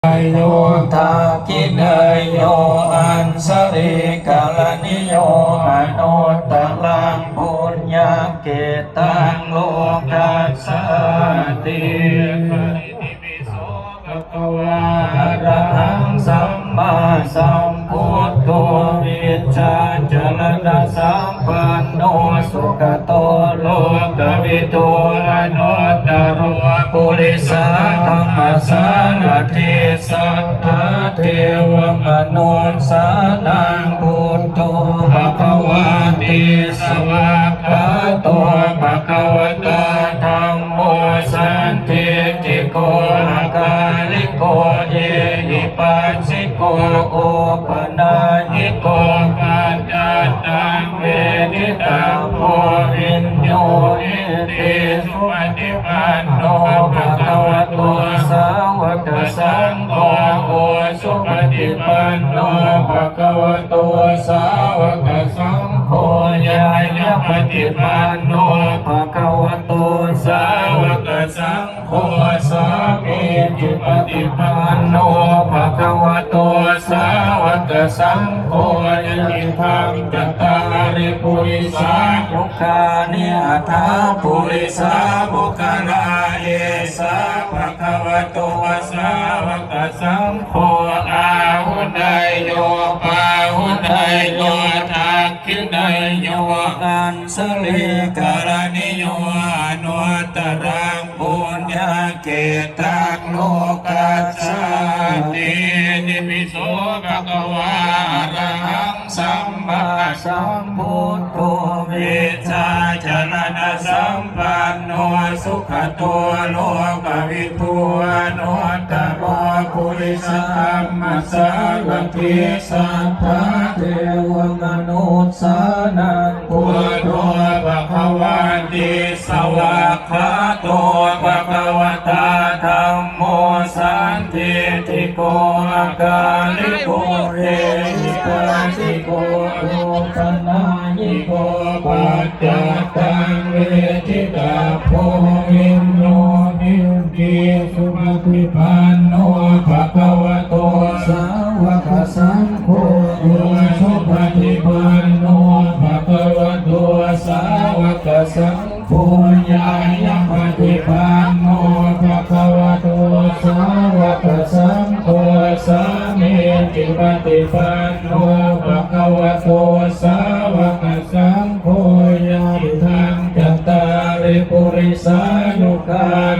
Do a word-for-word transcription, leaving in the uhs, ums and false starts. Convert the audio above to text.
yo dakkhiṇeyyo añjalikaraṇīyo anuttaraṃ puññakkhettaṃ lokassāti. Arahaṃ sammāsambuddho vijjācaraṇasampanno sugato lokavidū anuttaro purisadammasārathi satthā devamanussānaṃ buddho bhagavāti. Svākkhāto bhagavatā dhammo sandiṭṭhiko akāliko ehipassiko opanayiko paccattaṃ veditabbo viññūhīti. Supaṭipanno bhagavato sāvakasaṅgho, ujupaṭipanno bhagavato sāvakasaṅgho, ñāyapaṭipanno bhagavato sāvakasaṅgho, sāmīcipaṭipanno bhagavato sāvakasaṅgho, yadidaṃ cattāri purisayugāni aṭṭha purisapuggalā, esa bhagavato sāvakasaṅgho, āhuneyyo pāhuneyyo dakkhiṇeyyo añjalikaraṇīyo anuttaraṃ puññakkhettaṃ lokassāti. Itipi so bhagavā arahaṃ sammāsambuddho vijjācaraṇasampanno sugato lokavidū anuttaro purisadammasārathi satthā devamanussānaṃ buddho bhagavāti. Svākkhāto bhagavatā dhammo sandiṭṭhiko akāliko ehipassiko opanayiko paccattaṃ veditabbo viññūhīti. Supaṭipanno bhagavato sāvakasaṅgho, ujupaṭipanno bhagavato sāvakasaṅgho, ñāyapaṭipanno bhagavato sāvakasaṅgho, sāmīcipaṭipanno bhagavato sāvakasaṅgho, yadidaṃ cattāri purisayugāni